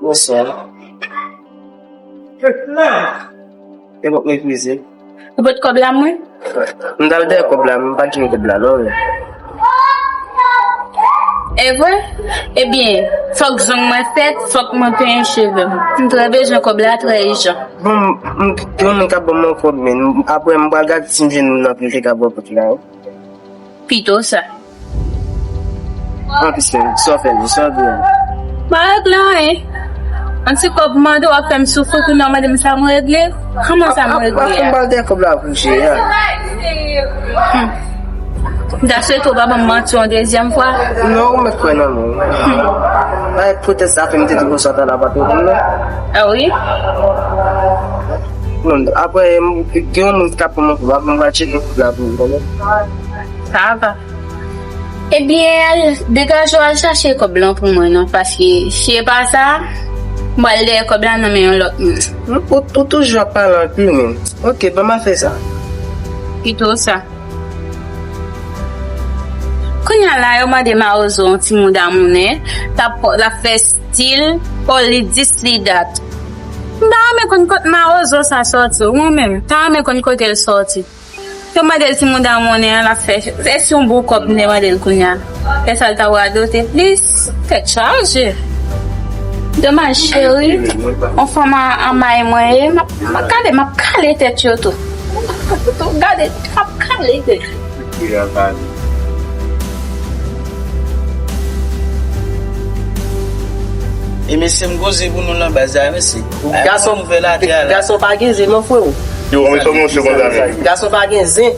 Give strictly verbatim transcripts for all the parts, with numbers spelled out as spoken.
Bonswa. E bon, meprize. Ou pot kòb la mwen? M t al dèyè kòb la, m pa t jwenn kòb la non. E vre? Ebyen, fòk zong mwen fèt, fòk mwen penyen cheve m. M trè bezwen kòb la, trè ijan. Bon, m, m, gen yon moun k ap ban m yon kòb, men apre m pral gade si m jwenn moun nan pou m te ka ba w kòb la, wi. Pito sa. Anplis, men, sa w fè, sa w di a? M pa regle anyen. Yon ti kòb mande w ap fè m soufri, kounye a w mande m sa m regle? Kòman sa m regle a? Ap, ap, ap, m pral dèyè kòb la pou jere a. Hmm. M ta swete w pa ban m manti yon dezyèm fwa. Non, ou mèt kwè nan mwen. Hmm. Bay pwotèst sa fè m te di konsa ta la pa te vin non. Ah wi? Non, apre, m, gen yon moun k ap pran mwen pou m va tcheke kòb la pou mwen. Sa va. Ebyen, al degaje w al chache kòb lan pou mwen non, paske si e pa sa, m pral dèyè kòb la nan men yon lòt moun. Ou, ou toujou ap pale anpil, men. Ok, ban m al fè sa. Pito sa. Kounye a la, yo mande mawozo yon ti mouda mounen, l ap, l ap fè stil, oh, li dis, li dat. M ta renmen konn kot mawozo sa sòti, ou mwen menm, m ta renmen konn kote l sòti. Yo mande l ti mouda mounen an, l ap fè, se si yon bon kòb m te mande l kounye a. Fè sa l ta radote plis, tèt chaje. Domaj, cheri, yon fanm a, a may mwen ye, m ap, m ap gade, m ap kale tèt yo tou. Gade, m ap kale tèt yo. E mesye, m koze pou nou nan baz la, mesye. Gason, gason pa gen zen non, freo. Yo, mwen kòman se konsa menm? Gason pa gen zen.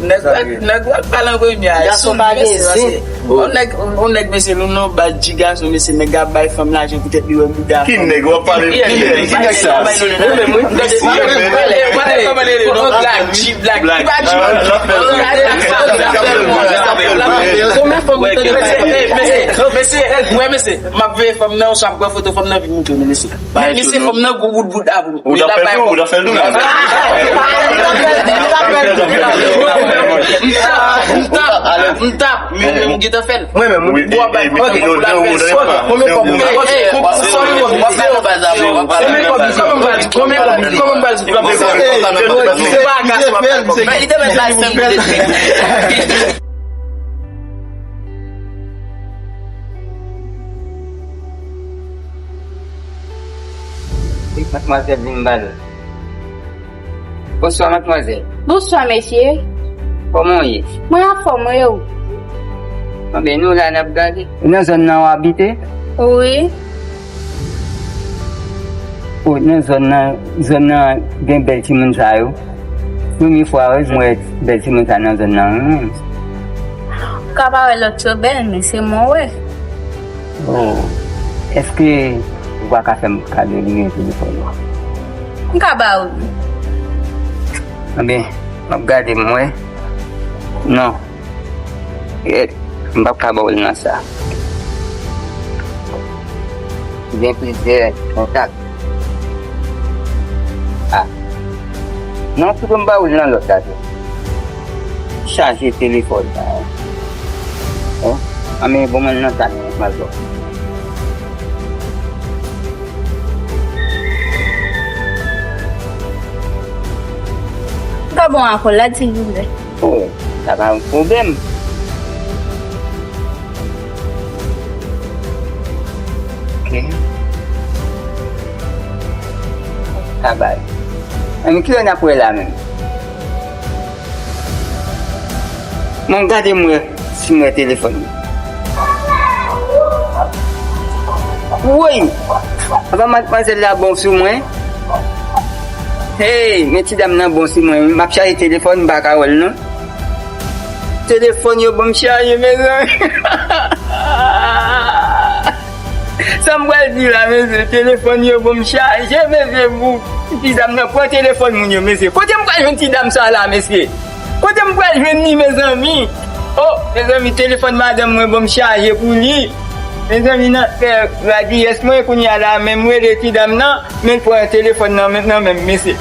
Nèg, nèg wè k pale an premye a. Gason pa gen zen. On nèg, on nèg, mesye, nou nan baz di gason, mesye, nèg ap bay fanm lajan poutèt li wè bouda. Ki nèg w ap pale? Ki nèg? Ki nèg sa? Ou menm, wi. Black, black. Black. Konbyen fanm ou tande? Mesye, mesye, mesye, wè, mesye, m ap veye fanm nan, ou sa ap pran foto fanm nan, vin montre nou, mesye. Mesye, fanm nan gwo bout bout a pou ou. Ou t ap fè l tou, ou t ap fè l tou. M t ap, m t ap, m t ap, m t ap, m t ap, men m gentan fè l. Mwen menm, wi. Konbyen kòb? Konbyen kòb? Konbyen kòb? Konbyen kòb? Konbyen kòb? Li te mèt la senk. Wi, madmwazèl, vin ba l. Bonswa, madmwazèl. Bonswa, mesye. Kòman w ye? Mwen anfòm, e ou? Anben, nou la, n ap gade. Nan zòn nan w abite? Wi. O, nan zòn nan, zòn nan gen bèl timoun sa yo. Premye fwa, wi, m wè bèl timoun sa nan zòn nan, wi. Ou ka pa wè lòt yo bèl, men se mwen w wè. Oh, èske ou pa ka fè m kado nimewo telefòn ou? M ka ba ou li. Anben, m ap gade m wè. Non. Eh, m p ap ka ba ou l nan sa. Gen plizyè kontak. Ah. Non, pito m ba ou l nan lòt la tou. Chaje telefòn la. Oh, anben, bon, mwen nan sa, m ap ba ou. M ka ba w apèl la, silvouplè. Oh, sa pa yon pwoblèm. Ok. Sa bay. Ann, kilè n ap wè la menm? Mwen gade m wè si m wè telefòn nan. Woy! Apa madmwazèl la bon sou mwen? Hey, men ti dam nan bon sou mwen. M ap chaje telefòn, m pa ka wè l non. Telefòn yo ban m chaje, mezanmi. Sa m pral di la, mesye? Telefòn yo ban m chaje, mesye, pou ti dam nan pran telefòn moun yo, mesye. Kote m pral jwenn ti dam sa la, mesye? Kote m pral jwenn li, mezanmi? Oh, mezanmi, telefòn madanm mwen ban m chaje pou li. Mezanmi, nan fè radiyès mwen, kounye a la, menm rele ti dam nan, men l pran telefòn nan, men, nan men m, mesye.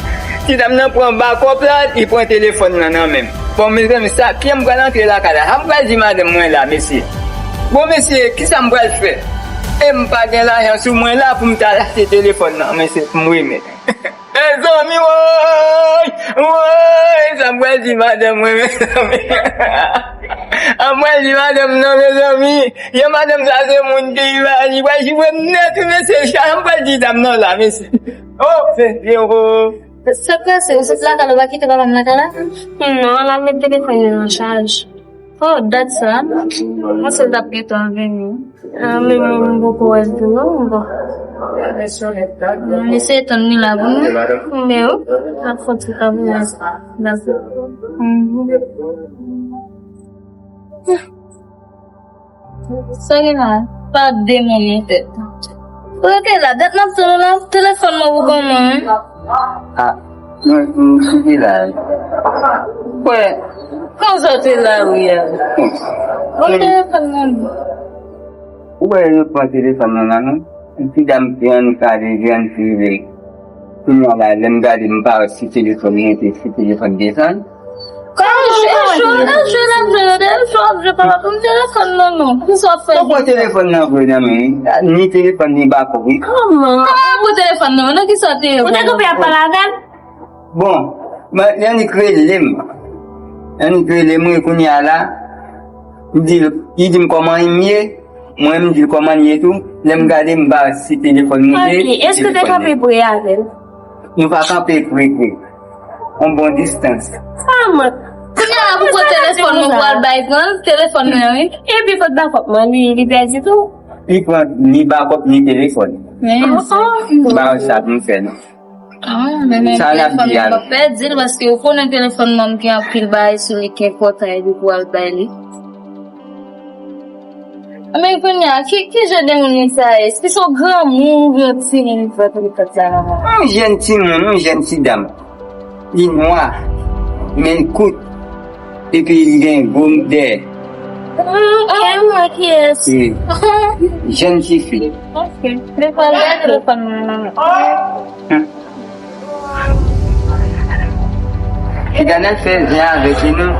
Ti dam nan pran bakòp la, li pran telefòn nan, nan men m. Bon, mezanmi, sa, kiyè m pral antre lakay la? Sa m pral di madanm mwen la, mesye? Bon, mesye, kisa m pral fè? E m pa gen lajan sou mwen la pou m ta achte telefòn nan, men se pou m remèt. Mezanmi, woy! Woy! Sa m pral di madanm mwen, mezanmi. Sa m pral di madanm nan, mezanmi. Jan madanm sa se moun ki va, li pral joure m nèt, wi, mesye. Sa m pral di dam nan la, mesye. Oh, se, se, oh. Sa k pase? Ou sot lakay la, ou pa kite papa m lakay la? Non, l al met telefòn li nan chaj. Oh, dat sa. Mwen se l t ap gentan vini. Ah, men mwen, mwen poko wè l tou non, mwen bon. Mwen eseye tann li la pou nou. Men wi, ap fon ti tann li la. Dakò. Mhm. Sa gen la? Pa demonnen tèt. Ou rete la, dat n ap tann ou la, telefòn mwen pou kòman, wi? Ah, mwen, m sou ki la. Kwè, konsa w te la, wi, a. Bon, telefòn nan. Ou wè, yo pran telefòn nan nan men m. Ti dam ki annik ale, ki annik rive. Kounye a la, lè m gade, m pa wè si telefòn li rete, si telefòn desann. Kòman w jwe, jwe, jwe, jwe, jwe, jwe, papa, pou m telefòn nan, non. Kisa w ap fè? Ou pran telefòn nan vre nan men, wi. Ni telefòn, ni bakòp, wi. Kòman? Kòman w pran telefòn nan? Nan kisa w te ye? Ou te kanpe ap pale avè l? Bon, mwen, annik rele m. Annik rele m, wi, kounye a la. M di l, li di m kòman m ye. Mwen, m di l kòman l ye tou. Lè m gade, m pa wè si telefòn moute. Ok, èske w te kanpe pre avè l? Nou pa kanpe pre, pre. Yon bon distans. Ah, mwen. Kounye a la, pou pran telefòn mwen pou al bay pran l, telefòn mwen, wi. Epi kot bakòp mwen, li, li pèdi tou. Li pran ni bakòp, ni telefòn. Men, ah, ah. M pa wè sa pou m fè, non. Ah, men, men sa n ap telefòn di mwen a. Pèdi l, paske ou konnen telefòn mwen gen anpil bagay sou li ki enpòtan epi pou al bay li. Men kounye a, ki, ki jan de moun sa ye? Èske se yon granmoun oubyen yon timoun ki pran telefòn sa nan men? Yon jèn timoun, yon jèn ti dam. Li nwa, men l kout. Epi li gen gwo dèyè. Hmm, ok, m wè kiyès. Wi. Jèn tifi. Ok. Li pral bay telefòn nan men. Hmm. Piga n al fè zen avèk li non.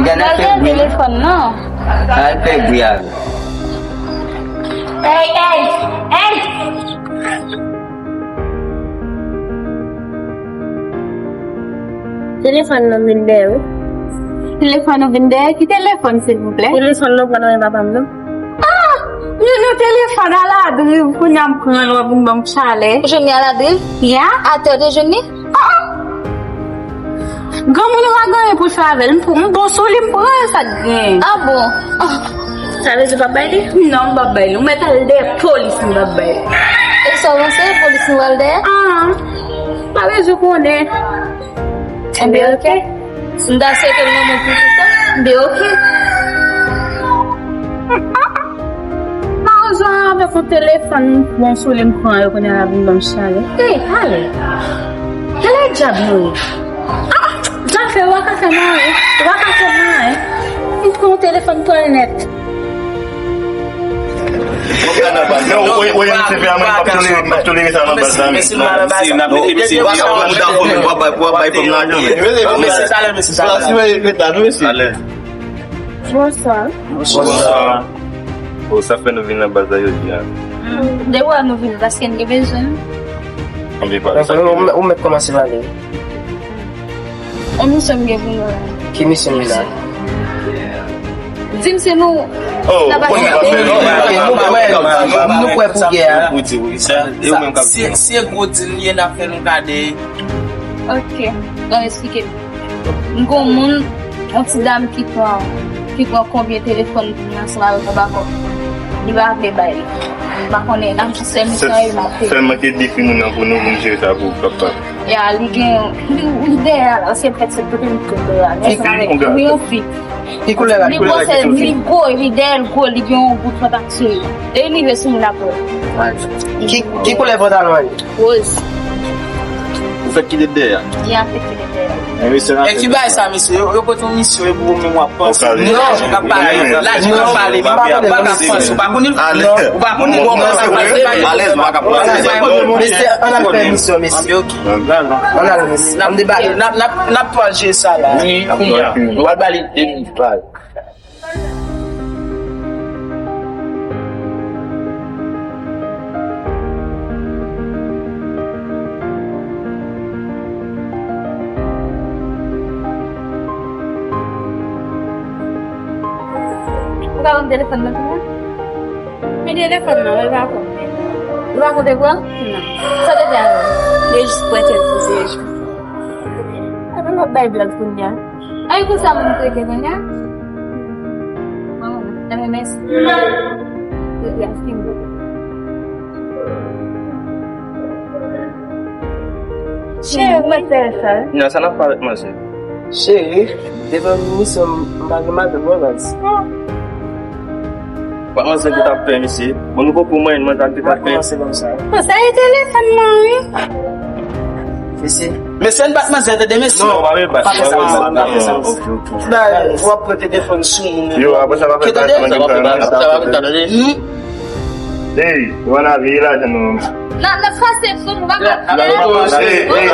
Piga n al fè bri. Telefòn nan. Al fè bri avè l. Ey, ey, ey! Telefòn nan vin dèyè, wi. Telefòn ou vin dèyè? Ki telefòn, silvouplè? Telefòn nan pran nan men papa m, non. Ah! Li nan telefòn a Ladriv, kounye a m pran l, w ap vin ban m chalè. Ou jwenn li a Ladriv? Ya. Atè w te jwenn li? Ah, ah. Granmoun ou pa gen anyen pou l fè avè l. M pou, m bon sou li, m pran sa k gen. Ah bon? Ah. Sa vle di w p ap bay li? Non, m p ap bay li. Ou mèt al dèyè polis, m p ap bay li. E sa w panse, polis nou pral dèyè? Ah, pa bezwen konnen. Enben, ok. M ta swete l lanmou pou tout tan. Enben, ok. Malzwa avèk yon telefòn bon sou li m pran yo kounye a l ap vin ban m chalè. Ey, ale. Ale dyab nou ye. Ah, ah, dyab fè w pa ka fè m anyen. W pa ka fè m anyen. M pran yon telefòn pran l nèt. Non, w, w, w, M C P a mwen, m p ap tolere, m p ap tolere sa nan baz la, men. Mesye, m pa nan baz la. Mesye, w ap bay fòm nan ajan, men. Mesye, talè, mesye, talè. Talè. Bonswa. Bonswa. O, sa fè nou vin nan baz la jodi a? Hmm, de wè nou vin paske n gen bezwen. Anbe pale sa. Ou, ou mèt kòmanse pale. On misyon m gen pou nou la. Ki misyon w la? Di m si nou... Oh, n ap achte. Nou kwè, nou kwè pou gè a. Si, si e gwo dil li ye, n ap fè nou gade. Ok, bon, eksplike m. M gon moun, yon ti dam ki pran, ki pran konbyen telefòn pou mwen ansanm avèk yon bakòp. Li pa vle bay li. M pa konnen, n ap jis fè misyon e m ap peye. Sèlman ke defi moun nan pou nou, pou nou jere sa pou papa. Ya, li gen, li, li dèyè la, se pèt se kote m tonbe la. Li ansanm avèk yon fi. Ki koulè l? Li gwo, se, li gwo, li dèyè l gwo, li gen yon bout pantalon sou li. E li rive sou moun ap wè. Ki, ki koulè pantalon an? Woz. Ou fèk kite dèyè a? Li an fèk kite dèyè a. E ki bagay sa, mesye? Yo, yo pote yon misyon, e pou ou menm w ap panse. Non, lajan k ap pale, lajan k ap pale, ou pa ka panse, ou pa konn li, ou pa konn li, ou pa ka panse. Alèz, ou pa ka panse. Mesye, ann al fè misyon, mesye. Ann al, mesye. Ann debake. N ap, n ap, n ap twal jeye sa la. Wi, kounye a. W al ba li de minit, twal. Pa konn telefòn nan kounya? Men telefòn nan, mwen pa konn. Ou pa konn te pran? Non. Sa te fè avè l? Li jis pran tèt poze. Epi m ap bay blag kounya. Ay, pou sa moun trete kounya? Bon, nan men mèsi. Cheri, mwen fè sa. Non, sa n ap pale avèk manzè. Cheri, devan misye m, m pa gen madanm non, baz. Wè manzè ki t ap fè misye. Bon, nou poko mwen, manzè ki t ap fè. Kòmanse kòmsa. Bon, sa e telefòn mwen, wi. Mesye. Mesye, n bat manzè, tande, mesye. Non, pa vle bat, pa fè sa, pa fè sa. Dayè, w ap pran telefòn sou moun. Yo, apre sa, pa fè bat, tande. Sa pa fè bat, sa pa fè bat, tande. Hmm? Ey, ou ann al veye lajan nou. N ap, n ap pase sou nou, pa pase. Ey, ey,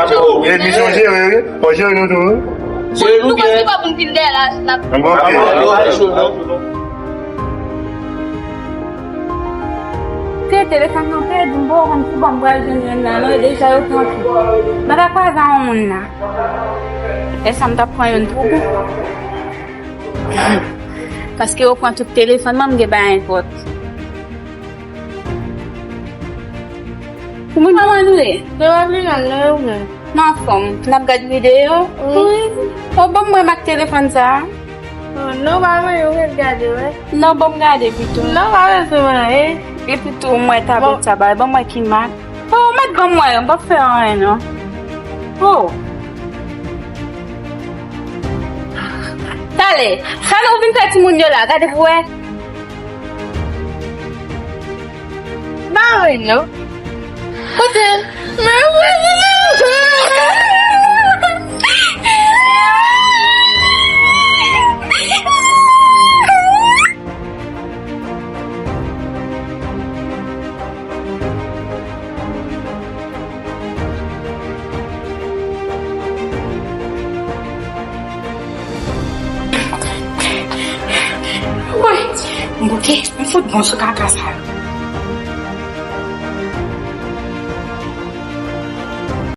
ey, nou jere, wi. Fò jere nou tou, wi. Jere nou byen. Pou nou pase pa pou n vin dèyè la, n ap. Bon, ok. Ke telefòn nan pèdi, m poko konn si bon m pral jwenn youn nan, non, e deja yo pran tout. M pa ta kwaze a yon moun nan. E sa m t ap pran youn pou ou. Paske yo pran tout telefòn mwen, m gen bagay vòt. Kouman w ye? Yo pa vle nan lè yo menm. Nan fòm, n ap gad videyo. Wi. O, ban m wè m ak telefòn sa a. Oh, non, pa mwen, yo ret gade, wè. Non, ban m gade pito. Non, pa bezwen mwen, eh. Epi tou, m wè tablèt sa ba, ban m wè ki mak. Oh, mèt ban m wè, m p ap fè anyen, non. Oh. Talè, sa nou vin fè timoun yo la, gade pou wè. Ba mwen non. Kote? Men mwen. Woy, m bouke, m fout bon sou kaka sa yo.